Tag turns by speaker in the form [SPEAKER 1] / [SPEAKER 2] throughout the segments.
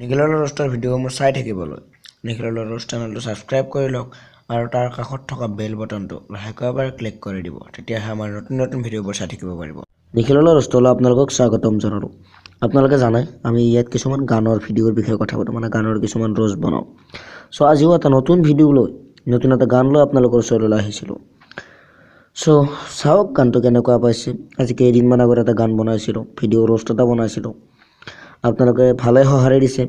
[SPEAKER 1] নিখিলৰ ৰ'ষ্টৰ ভিডিঅ'সমূহ চাই থাকিবলৈ নিখিলৰ ৰ'ষ্ট চেনেলটো ছাবস্ক্ৰাইব কৰি লওক আৰু তাৰ কাষত থকা বেল বটনটো লাহেকৈ এবাৰ ক্লিক কৰি দিব, তেতিয়াহে আমাৰ নতুন নতুন ভিডিঅ'বোৰ চাই থাকিব পাৰিব। নিখিলৰ ৰ'ষ্টলৈ আপোনালোকক স্বাগতম জনালোঁ। আপোনালোকে জানে আমি ইয়াত কিছুমান গানৰ ভিডিঅ'ৰ বিষয়ে কথা পাতোঁ, মানে গানৰ কিছুমান ৰ'ষ্ট বনাওঁ। চ' আজিও এটা নতুন ভিডিঅ' লৈ, নতুন এটা গান লৈ আপোনালোকৰ ওচৰলৈ আহিছিলোঁ। চ' চাওক গানটো কেনেকুৱা পাইছে। আজি কেইদিনমান আগত এটা গান বনাইছিলোঁ, ভিডিঅ' ৰ'ষ্ট এটা বনাইছিলোঁ, আপোনালোকে ভালে সঁহাৰি দিছে।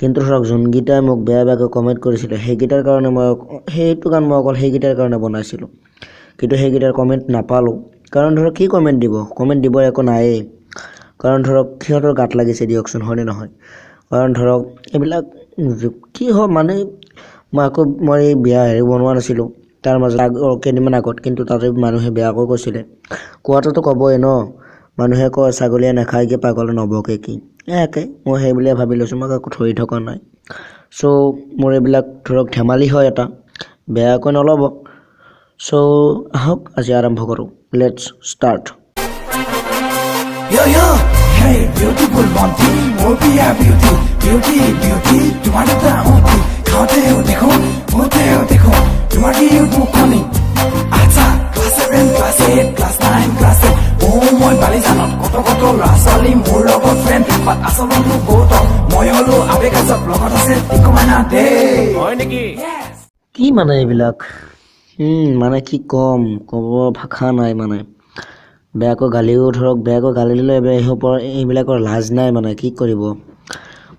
[SPEAKER 1] কিন্তু ধৰক যোনকেইটাই মোক বেয়া বেয়াকৈ কমেণ্ট কৰিছিলে সেইকেইটাৰ কাৰণে মই সেইটো গান মই অকল সেইকেইটাৰ কাৰণে বনাইছিলোঁ, কিন্তু সেইকেইটাৰ কমেণ্ট নাপালোঁ। কাৰণ ধৰক কি কমেণ্ট দিব, কমেণ্ট দিব একো নায়েই। কাৰণ ধৰক সিহঁতৰ গাত লাগিছে দিয়কচোন, হয়নে নহয়? কাৰণ ধৰক এইবিলাক কি হয়, মানে মই আকৌ মই বিয়া হেৰি বনোৱা নাছিলোঁ তাৰ মাজত কেইদিনমান আগত, কিন্তু তাতে মানুহে বেয়াকৈ কৈছিলে। কোৱাটোতো ক'বই ন, মানুহে কয় ছাগলীয়ে নাখায় কি পাগলে নবকে কি, একে মই সেইবুলিয়ে ভাবি লৈছোঁ, মই কাকো ধৰি থকা নাই। চ' মোৰ এইবিলাক ধৰক ধেমালি হয় এটা, বেয়াকৈ নল'ব। চ' আহক আজি আৰম্ভ কৰোঁ, let's start.
[SPEAKER 2] Yo yo, hey beautiful Monty, মোৰ বিয়া beauty, beauty beauty, তোমাৰ দুটা অতি, খাওঁতেও দেখো, শুওঁতেও দেখো, তোমাৰ কি মুখনি। আচ্ছা, class 7, class 8, class 9, class 10, অ' মই বালিজানত কত কত ল'ৰা ছোৱালী মোৰ লগত ফ্ৰেণ্ড, বাট আচল বন্ধু গৌতম, মই হলো আবেগ আজব, লগত আছে টিকু মাইনা দেই।
[SPEAKER 3] হয় নেকি?
[SPEAKER 1] কি মানে এইবিলাক, মানে কি ক'ম, ক'ব ভাষা নাই। মানে বেয়াকৈ গালিও ধৰক বেয়াকৈ গালি দিলে এইবিলাকৰ লাজ নাই, মানে কি কৰিব,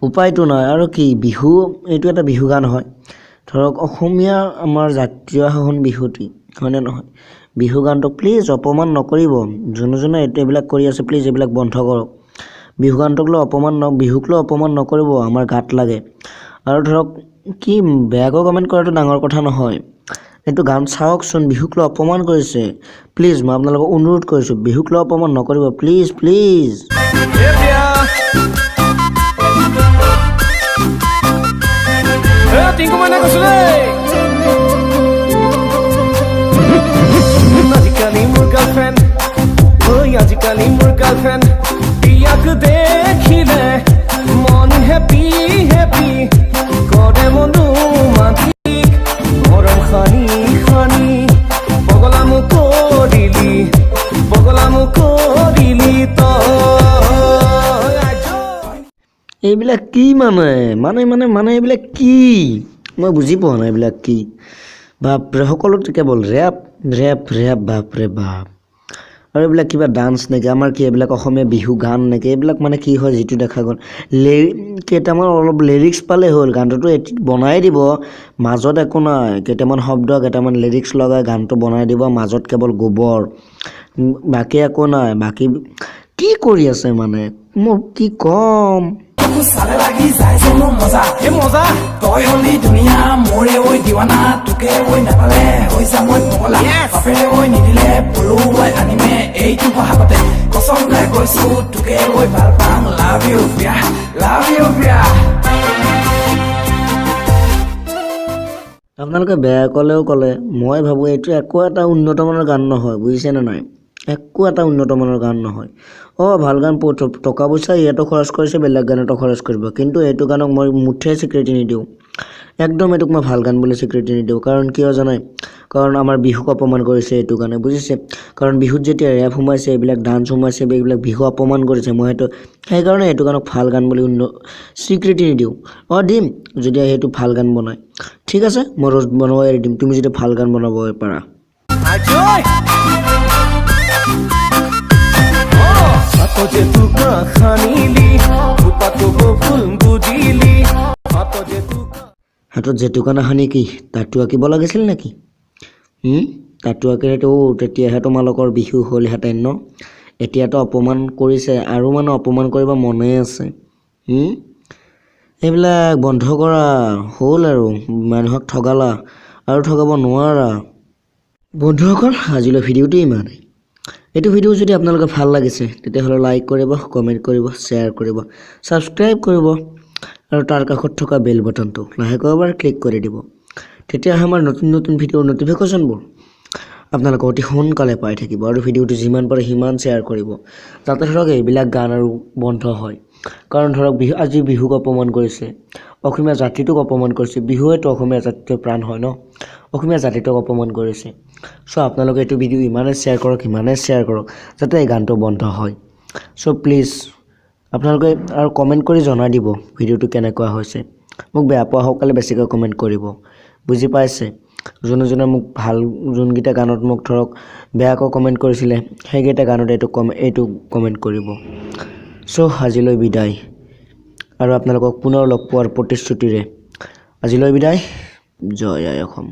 [SPEAKER 1] উপায়টো নাই। আৰু কি বিহু, এইটো এটা বিহু গান হয়। ধৰক অসমীয়া আমাৰ জাতীয় সাহোন বিহুটি, হয়নে নহয়? বিহু গানটোক প্লিজ অপমান নকৰিব। যোনে যোনে এইবিলাক কৰি আছে প্লিজ এইবিলাক বন্ধ কৰক। বিহু গানটোক লৈ অপমান ন, বিহুক লৈ অপমান নকৰিব, আমাৰ গাত লাগে। আৰু ধৰক কি বেয়াকৈ কমেণ্ট কৰাটো ডাঙৰ কথা নহয়, এইটো গান চাওকচোন, বিহুক লৈ অপমান কৰিছে। প্লিজ মই আপোনালোকক অনুৰোধ কৰিছোঁ, বিহুক লৈ অপমান নকৰিব, প্লিজ প্লিজ।
[SPEAKER 3] আজিকালি মোৰ গাৰ্লফ্ৰেণ্ড, ঐ আজিকালি মোৰ গাৰ্লফ্ৰেণ্ড, ইয়াক দেখিলে মন হেপী হেপী কৰে, মনো মাটিক মৰম সানি সানি পগলা মোক কৰিলি, পগলা মোক কৰিলি তই।
[SPEAKER 1] এইবিলাক কি মানে, মানে মানে মানে এইবিলাক কি, মই বুজি পোৱা নাই এইবিলাক কি। বাপৰে, সকলোতে কেৱল ৰেপ ৰেপ ৰেপ, বাপৰে বাপ। আৰু এইবিলাক কিবা ডান্স নেকি, আমাৰ কি এইবিলাক অসমীয়া বিহু গান নেকি এইবিলাক? মানে কি হয়, যিটো দেখা গ'ল কেইটামান অলপ লিৰিক্স পালে হ'ল, গানটোতো বনাই দিব, মাজত একো নাই। কেইটামান শব্দ কেইটামান লিৰিক্স লগাই গানটো বনাই দিব, মাজত কেৱল গোবৰ, বাকী একো নাই। বাকী কি কৰি আছে মানে মোৰ কি ক'ম।
[SPEAKER 2] চালে লাগি যায় যে মোৰ মজা,
[SPEAKER 3] এই মজা,
[SPEAKER 2] তই হলি ধুনীয়া মোৰে ঐ দিৱানা, তোকে ঐ নাপালে হৈ যাম মই পগলা, বাপেৰে ঐ নিদিলে পলুৱাই আনিমে এইটো বহাগতে, কচম খাই কৈছো তোকে ঐ ভাল পাম, লাভ you Priya, love you Priya.
[SPEAKER 1] আপোনালোকে বেয়া ক'লেও ক'লে, মই ভাবোঁ এইটো একো এটা উন্নত মানৰ গান নহয়, বুজিছেনে নাই? একো এটা উন্নত মানৰ গান নহয়। অ' ভাল গান টকা পইচা ইয়াতো খৰচ কৰিছে, বেলেগ গানতো খৰচ কৰিব, কিন্তু এইটো গানক মই মুঠেই স্বীকৃতি নিদিওঁ। একদম এইটোক মই ভাল গান বুলি স্বীকৃতি নিদিওঁ। কাৰণ কিয় জানে? কাৰণ আমাৰ বিহুক অপমান কৰিছে এইটো গানে, বুজিছে? কাৰণ বিহুত যেতিয়া ৰেপ সোমাইছে, এইবিলাক ডান্স সোমাইছে, এইবিলাক বিহু অপমান কৰিছে। মই সেইকাৰণে এইটো গানক ভাল গান বুলি স্বীকৃতি নিদিওঁ। অ' দিম যদি সেইটো ভাল গান বনায়, ঠিক আছে, মই ৰ'জ বনাব এৰি দিম, তুমি যদি ভাল গান বনাব পাৰা। হাতত জেতুকা নাসানি কি তাঁতু আঁকিব লাগিছিল নেকি? তাঁতু আঁকিলেতো তেতিয়াহে তোমালোকৰ বিহু হ'লহেঁতেন ন? এতিয়াতো অপমান কৰিছে আৰু মানে অপমান কৰিব মনেই আছে। এইবিলাক বন্ধ কৰা হ'ল আৰু, মানুহক ঠগালা আৰু ঠগাব নোৱাৰা। বন্ধুসকল, আজিলৈ ভিডিঅ'টো ইমানেই। এইটো ভিডিঅ' যদি আপোনালোকে ভাল লাগিছে তেতিয়াহ'লে লাইক কৰিব, কমেণ্ট কৰিব, শ্বেয়াৰ কৰিব, ছাবস্ক্ৰাইব কৰিব আৰু তাৰ কাষত থকা বেল বটনটো লাহেকৈ এবাৰ ক্লিক কৰি দিব। তেতিয়াহে আমাৰ নতুন নতুন ভিডিঅ'ৰ ন'টিফিকেশ্যনবোৰ আপোনালোকে অতি সোনকালে পাই থাকিব। আৰু ভিডিঅ'টো যিমান পাৰে সিমান শ্বেয়াৰ কৰিব, যাতে ধৰক এইবিলাক গান আৰু বন্ধ হয়। কাৰণ ধৰক, বিহু, আজি বিহুক অপমান কৰিছে, অসমীয়া জাতিটোক অপমান কৰিছে। বিহুৱেতো অসমীয়া জাতিটোৰ প্ৰাণ হয় ন? অসমীয়া জাতিটোক অপমান কৰিছে। চ' আপোনালোকে এইটো ভিডিঅ' ইমানেই শ্বেয়াৰ কৰক, ইমানেই শ্বেয়াৰ কৰক, যাতে এই গানটো বন্ধ হয়। চ' প্লিজ আপোনালোকে আৰু কমেণ্ট কৰি জনাই দিব ভিডিঅ'টো কেনেকুৱা হৈছে। মোক বেয়া পোৱাসকলে বেছিকৈ কমেণ্ট কৰিব, বুজি পাইছে? যোনে যোনে মোক ভাল, যোনকেইটা গানত মোক ধৰক বেয়াকৈ কমেণ্ট কৰিছিলে, সেইকেইটা গানত এইটো কমেণ্ট কৰিব। চ' আজিলৈ বিদায় আৰু আপোনালোকক পুনৰ লগ পোৱাৰ প্ৰতিশ্ৰুতিৰে আজিলৈ বিদায়। জয় আই অসম।